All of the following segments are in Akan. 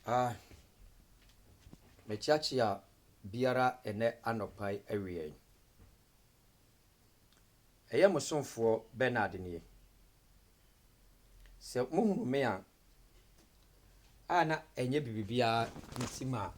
Ah, mekyeakyea biara ɛnɛ anɔpa yi awia yi. Ɛyɛ mo somfoɔ Bernard nie. Sɛ mohunu me a, a na ɛnyɛ biribiara nti ma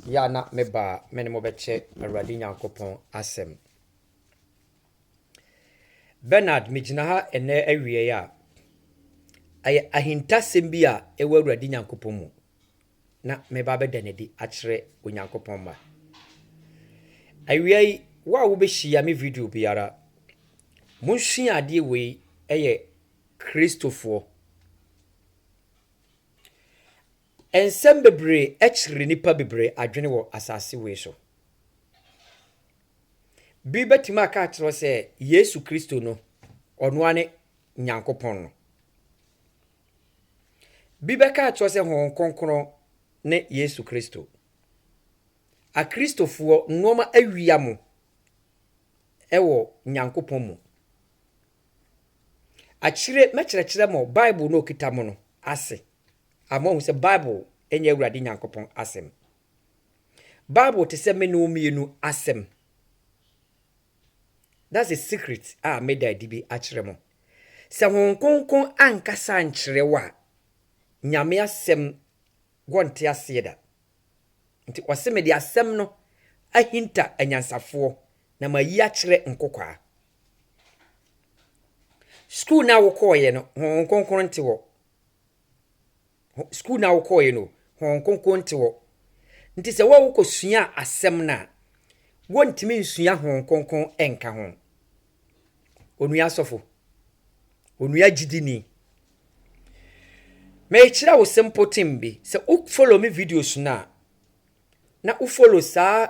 yɛ a na meba a me ne mo bɛkyɛ Awurade Nyankopɔn asɛm. Bernard, megyina ha ɛnnɛ awia yi a, ɛyɛ ahintasɛm bi a ɛwɔ Awurade Nyankopɔn mu na meba abɛda no adi akyerɛ Onyankopɔn mma. Awia yi, wo a wobɛhyia me video biara, monsua adeɛ wei ɛyɛ Kristofoɔ. Nsɛm bebree kyere nnipa bebree adwene wɔ asase wei so. Bi bɛtumi aka akyerɛ wo sɛ Yesu Kristo no, ɔno ara ne Nyankopɔn no. Bi bɛka akyerɛ wo sɛ Honhom Kronkron ne Yesu Kristo. Akristofoɔ, nnoɔma awia mo wɔ Nyankopɔn mu. Akyire mɛkyerɛkyerɛ mo Bible no okita mo no ase ama moahu sɛ Bible nyɛ Awurade Nyankopɔn asɛm. Bible te sɛ me ne wo mmienu asɛm. That's a secret a meda adi bi akyerɛ mo. Sɛ Honhom Kronkron ankasa ankyerɛ wo a, Nyame asɛm wɔnte aseɛ da. Nti ɔse mede asɛm no ahinta anyansafoɔ na mayi akyerɛ nkokwaa. Sukuu no a wokɔɔeɛ no, Honhom Kronkron nte hɔ. Sukuu no a wokɔɔeɛ no, Honhom Kronkron nte hɔ. Nti sɛ wo a wokɔsua asɛm no a, wontumi nsua Honhom Kronkron nka ho. Onua sɔfo, onua gyidini, merekyerɛ wo simple thing bi. Sɛ wo follow me videos no a, na wo follow saa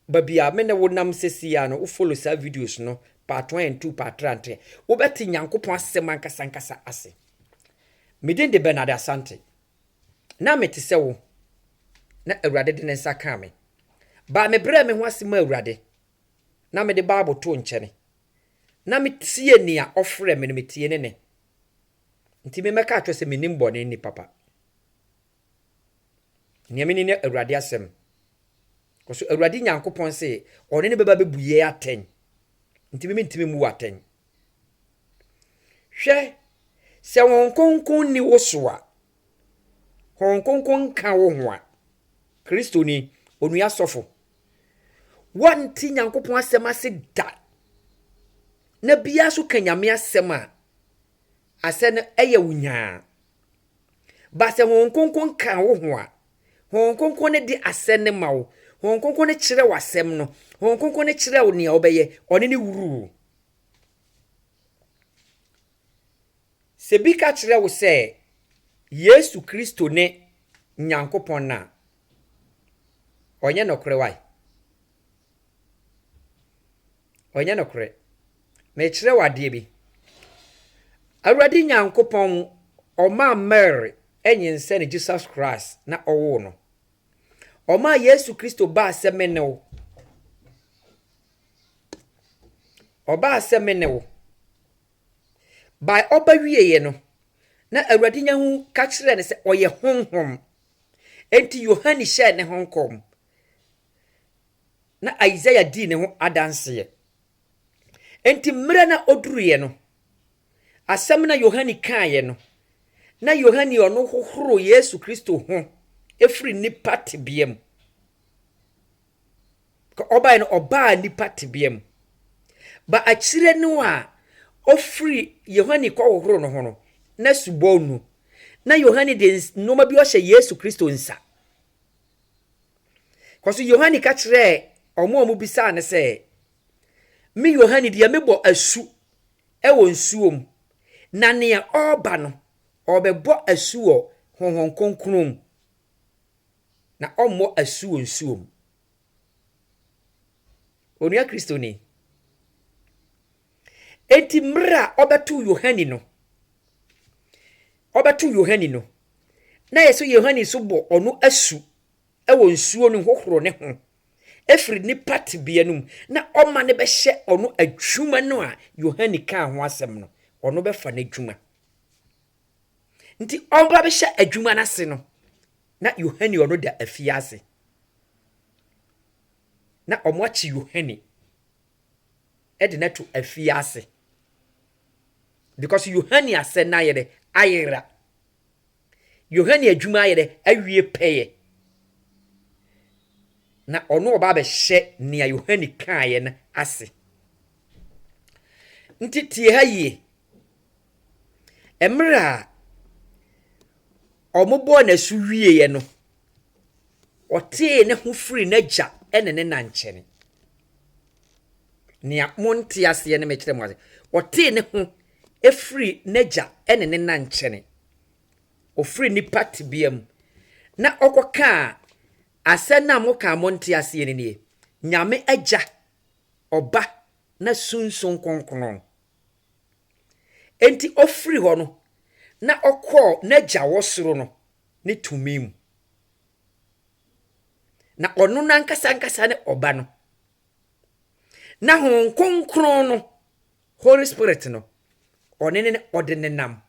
baabi a me ne wo nam sɛsi a no, wo follow saa videos no, part 1 and 2, part 3 and 3, wobɛte Nyankopɔn asɛm ankasa ankasa ase. Me din de Bernard Asante. Na mete sɛ wo, na Awurade de ne nsa kaa me. Baa mebrɛɛ me ho ase maa Awurade, na mede Bible too nkyɛne, na metie nea ɔfrɛ me no, metie ne nne. Nti me mɛka akyerɛ sɛ mennim bɔne nni papa. Nea menim ne Awurade asɛm. Kɔso Awurade Nyankopɔn se ɔne ne bɛba bɛbu yɛn atɛn. Nti me mentumi mmu atɛn. Hwɛ, sɛ Honhom Kronkron nni wo so a, Honhom Kronkron nka wo ho a, Kristoni, onua sɔfo, wɔnte Nyankopɔn asɛm ase da. Na biara so ka Nyame asɛm a, asɛ no ɛyɛ wo nyaa. Ba sɛ Honhom Kronkron ka wo ho a, Honhom Kronkron no de asɛm no ma wo. Honhom Kronkron no kyerɛ wo asɛm no. Honhom Kronkron no kyerɛ wo nea wobɛyɛ. Ɔne ne wuru wo. Sɛ bi ka kyerɛ wo sɛ Yesu Kristo ne Nyankopɔn no a, ɔnyɛ nokorɛ wae? Ɔnyɛ nokorɛ. Mekyerɛ wo adeɛ bi. Awurade Nyankopɔn ɔmaa Mary nyinsɛne Jesus Christ na ɔwoo no. Ɔmaa Yesu Kristo baa sɛ me ne wo. Ɔbaa sɛ me ne wo. By ɔba wieɛ no, na Awurade Nyankopɔn ka kyerɛɛ no sɛ ɔyɛ honhom. Enti Yohane hyɛɛ ne ho nkɔm. Na Isaiah dii ne ho adanseɛ. Enti mmerɛ na ɔduruiɛ no, asɛm na Yohane kaeɛ no, na Yohane ɔno hohoro Yesu Kristo ho firi nnipa tebea mu. Ɔbaeɛ no, ɔbaa nnipa tebea mu. Ba akyire no a ɔfiri Yohane kɔhohoro no ho no, na subɔ nu. Na Yohane de nneɛma bi ɔhyɛ Yesu Kristo nsa. Kɔso Yohane ka kyerɛɛ wɔn a wɔbisaa no sɛ, Me Yohane deɛ mebɔ asu wɔ nsuo mu, na nea ɔreba no, ɔrebɛbɔ asu wɔ Honhom Kronkron mu, na ɔmmɔ asu wɔ nsuo mu. Onua Kristoni. Enti mmerɛ a ɔbɛtoo Yohane no, ɔbɛtoo Yohane no, na yɛ sɛ Yohane nso bɔ ɔno asu wɔ nsuo no hohoro ne ho firi nipa tebea no mu na ɔma no bɛhyɛ ɔno adwuma no a Yohane kaa ho asɛm no, ɔno bɛfa n'adwuma. Nti ɔba bɛhyɛ adwuma no ase no, na Yohane ɔno da afiase. Na ɔmo akye Yohane ɛde no ato afiase. Because Yohane asɛ no ayɛ dɛ ayera. Yohane adwuma ayɛ dɛ awie pɛyɛ. Na ɔno ɔba abɛhyɛ nea Yohane kaeɛ no ase. Nti tie ha yie. Mmerɛ a wɔbɔɔ n'asu wieeɛ no, ɔtee ne ho firi n'agya ne ne na nkyɛn. Nea monte aseɛ no mekyerɛ mo ase. Ɔtee ne ho firi n'agya ne ne na nkyɛn. Ɔfiri nipa tebea mu. Na ɔkɔkaa asɛm no a moka a monte aseɛ no nie. Nyame agya, ɔba na Sunsum Kronkron. Enti ɔfiri hɔ no, na ɔkɔɔ n'agya wɔ soro no ne tumi mu. Na ɔno n'ankasa ankasa ne ɔba no. Na Honhom Kronkron no, Holy Spirit no, ɔne ne ɔde ne nam.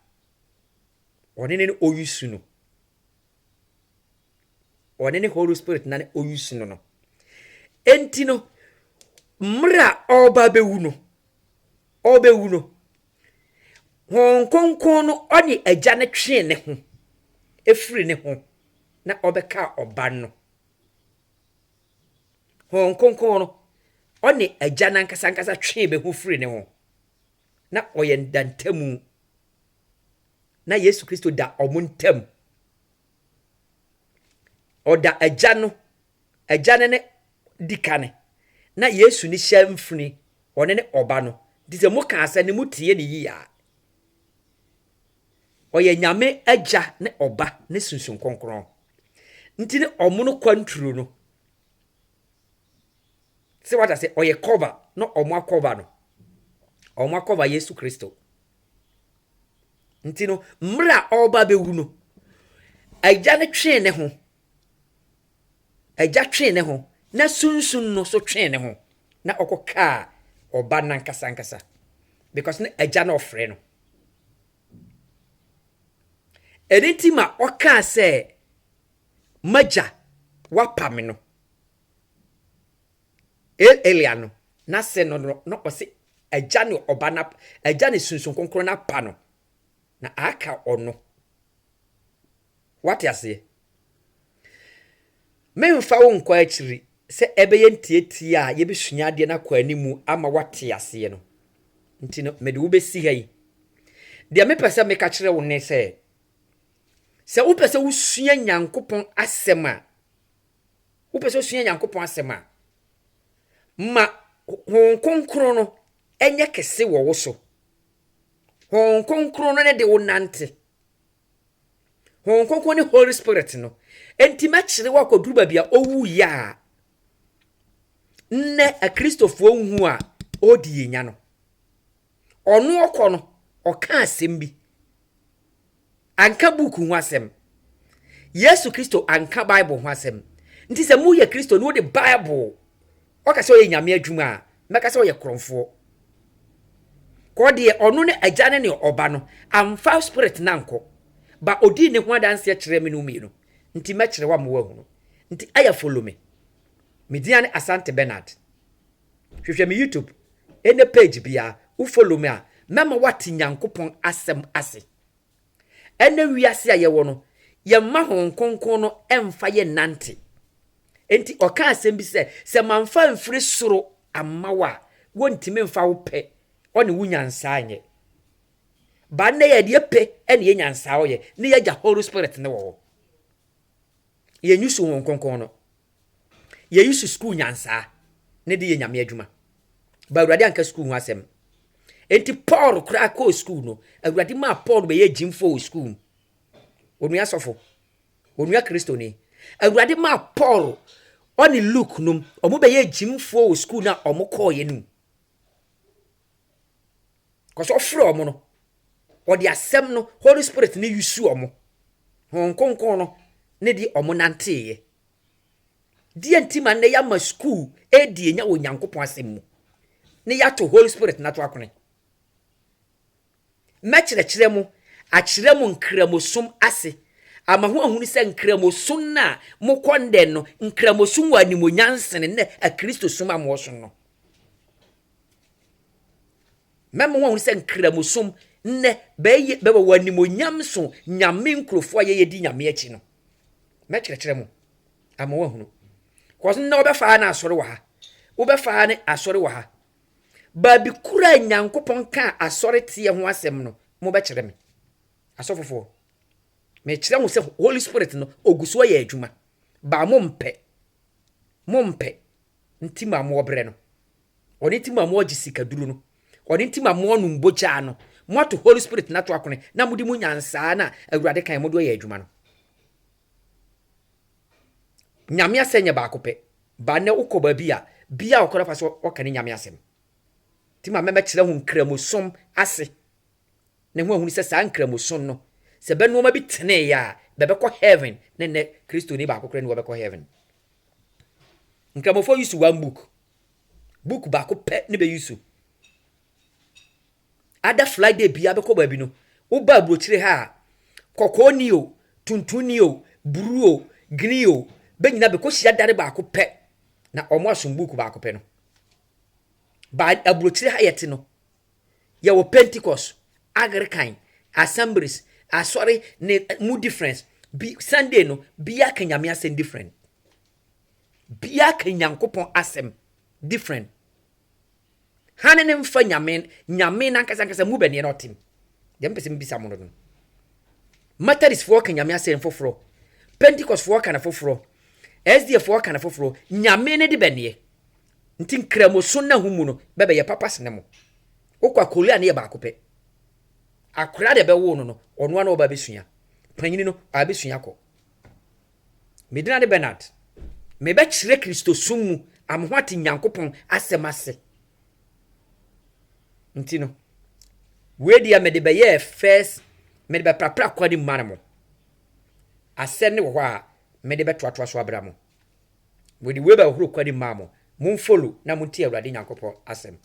Ɔne ne ɔyusu no. Ɔne ne Holy Spirit na ne ɔyusu no no. Enti no, mmerɛ a ɔreba abɛwu no, ɔrebɛwu no, Honhom Kronkron no ɔne Agya no twee ne ho firi ne ho na ɔbɛkaa Ɔba no. Honhom Kronkron no ɔne Agya no ankasa ankasa twee bɛ ho firi ne ho na ɔyɛ ndantamu. Na Yesu Kristo da ɔmo ntam. Ɔda Agya no, Agya no ne di kane, na Yesu ne hyɛ mfini, ɔne ne Ɔba no. Nti sɛ moka asɛm no motie ne yie a, ɔyɛ Nyame Agya ne Ɔba ne Sunsum Kronkron. Nti ne ɔmo no kwanturo no, sɛ wata sɛ ɔyɛ cover na ɔmo akɔva no, ɔmo akɔva Yesu Kristo. Nti no, mmerɛ a ɔreba abɛwu no, Agya no twee ne ho. Agya twee ne ho, na Sunsum no so twee ne ho, na ɔkɔkaa Ɔba no ankasa ankasa. Because ne Agya no ɔfrɛ no. Ɛno nti ma ɔkaa sɛ, M'agya, woapa me no. El Elia no, n'ase no no, na ɔse Agya ne Ɔba no, Agya ne Sunsum Kronkron no apa no, na aka ɔno. Wate aseɛ? Memfa wo nkɔ akyiri sɛ ɛbɛyɛ ntiatia a yɛbɛsua adeɛ no akɔ animu ama woate aseɛ no. Nti no, mede wo bɛsi ha yi. Deɛ mepɛ sɛ meka kyerɛ wo ne sɛ, sɛ wopɛ sɛ wosua Nyankopɔn asɛm a, wopɛ sɛ wosua Nyankopɔn asɛm a, ma Honhom Kronkron no nyɛ kɛse wɔ wo so. Honhom Kronkron no ne de wo nante. Honhom Kronkron ne Holy Spirit no. Enti mɛkyerɛ wo akɔduru baabi a ɔwuiɛ a nnɛ akristofoɔ nhu a ɔredi yɛn nya no. Ɔno ɔkɔ no, ɔka asɛm bi. Anka buku ho asɛm. Yesu Kristo anka Bible ho asɛm. Nti sɛ moyɛ Kristo ne wode Bible ɔka sɛ ɔyɛ Nyame adwuma a, mɛka sɛ ɔyɛ korɔmfoɔ. Kɔ deɛ ɔno ne Agya ne ne Ɔba no amfa Spirit no ankɔ, ba ɔdii ne ho adanseɛ kyerɛɛ me no mmienu. Nti mɛkyerɛ wo ama woahunu. Nti ayɛ follow me. Me din ne Asante Bernard. Hwehwɛ me YouTube ɛne page biara, wo follow me a, mɛma woate Nyankopɔn asɛm ase. Ɛnɛ wiase a yɛwɔ no, yɛmma Honhom Kronkron no ɛmfa yɛn nnante. Enti ɔka asɛm bi sɛ, sɛ mamfa mfiri soro amma wo a, wontumi mfa wo pɛ ɔne wo nyansaa nyɛ. Ba nnɛ yɛ deɛ pɛ ɛne yɛ nyansaa ɔyɛ, ne yɛagya Holy Spirit ne wɔ hɔ. Yɛnyi so Honhom Kronkron no. Yɛyi so sukuu nyansaa ne de yɛ Nyame adwuma. Ba Awurade anka sukuu ho asɛm. Enti Paul koraa kɔɔ sukuu no, Awurade maa Paul bɛyɛ gyimfoɔ wɔ sukuu mu. Onua sɔfo, onua Kristoni. Awurade maa Paul ɔne Luke nom, ɔmo bɛyɛ gyimfoɔ wɔ sukuu no a ɔmo kɔɔeɛ no mu. Kɔsɛ ɔfrɛ ɔmo no, ɔde asɛm no, Holy Spirit ne yusu ɔmo. Honhom Kronkron no ne de ɔmo nanteeɛ. Deɛ nti ma nnɛ yɛama sukuu ɛredi anya wɔ Nyankopɔn asɛm mu ne yɛato Holy Spirit no ato akone. Mɛkyerɛkyerɛ mo. Akyerɛ mo Nkramosom ase. Ama ho ahunu sɛ Nkramosom no a mokɔ ndɛ no, Nkramosom wɔ animuonyan sene nnɛ Akristosom a moɔsom no. Mɛma wɔahunu sɛ Nkramosom nnɛ bɛyɛ bɛwɔ wɔ animuonyam so Nyame nkurɔfoɔ a yɛyɛ di Nyame akyi no. Mɛkyerɛkyerɛ mo ama wɔahunu. Kɔso nnɛ wobɛfa ha na asɔre wɔ ha. Wobɛfa ha ne asɔre wɔ ha. Baabi koro a Nyankopɔn kaa asɔre teɛ ho asɛm no, mobɛkyerɛ me. Asɔfofoɔ, mekyerɛ ho sɛ Holy Spirit no, ɔgu so yɛ adwuma. Baa mompɛ, mompɛ, nti ma moɔbrɛ no. Ɔno nti ma moɔgye sikaduro no. Ɔno nti ma moɔnom bogyaa no. Moato Holy Spirit no ato akone na mode mo nyansaa no a Awurade kan mode ɔyɛ adwuma no. Nyame asɛm nyɛ baako pɛ. Ba nnɛ wokɔ baabi a, bia ɔkɔ no fa so ɔka ne Nyame asɛm. Nti ma mɛmɛkyerɛ ho nkramosom ase ne ho ahunu sɛ saa nkramosom no, sɛ bɛ nnoɔma bi teneeɛ a, bɛbɛkɔ heaven ne nnɛ Kristoni baako koraa ni wɔbɛkɔ heaven. Nkramofoɔ use one book. Book baako pɛ ne bɛ use. Ada Friday bia bɛkɔ baabi no, woba aburokyire ha a, kɔkɔɔ ni o, tuntum ni o, bruu o, green o, bɛ nyina bɛkɔ hyia dare baako pɛ na ɔmo asom book baako pɛ no. Ba aburokyire ha yɛte no, yɛwɔ Pentecost, Agrican, Assemblies, asɔre ne mu difference. Bi Sunday no, bia ka Nyame asɛm different. Bia ka Nyankopɔn asɛm different. Hane ne mfa Nyame, Nyame nankasa ankasa mu bɛneɛ na ɔtem. Deɛ mpɛ sɛ mbisa mo no no. Methodist foɔ ka Nyame asɛm foforɔ. Pentecost foɔ ka no foforɔ. SDA foɔ ka no foforɔ. Nyame ne de bɛneɛ. Nti nkramoso na ho mu no, bɛbɛyɛ papa sene mo. Wokɔ akɔli a ne yɛ baako pɛ. Akora de bɛwo no no, ɔno ano ɔba bɛsua. Panyini no, ɔabɛsua kɔ. Medina de Bernard. Mebɛkyerɛ Kristosom mu ama ho ate Nyankopɔn asɛm ase. Nti no, wei deɛ mede bɛyɛɛ first, mede bɛprapra kwan mu ma no mo. Asɛm ne wɔ hɔ a mede bɛtoatoa so abra mo. Mede wei bɛhohoro kwan mu maa mo. Momfollow na montie Awurade Nyankopɔn asɛm.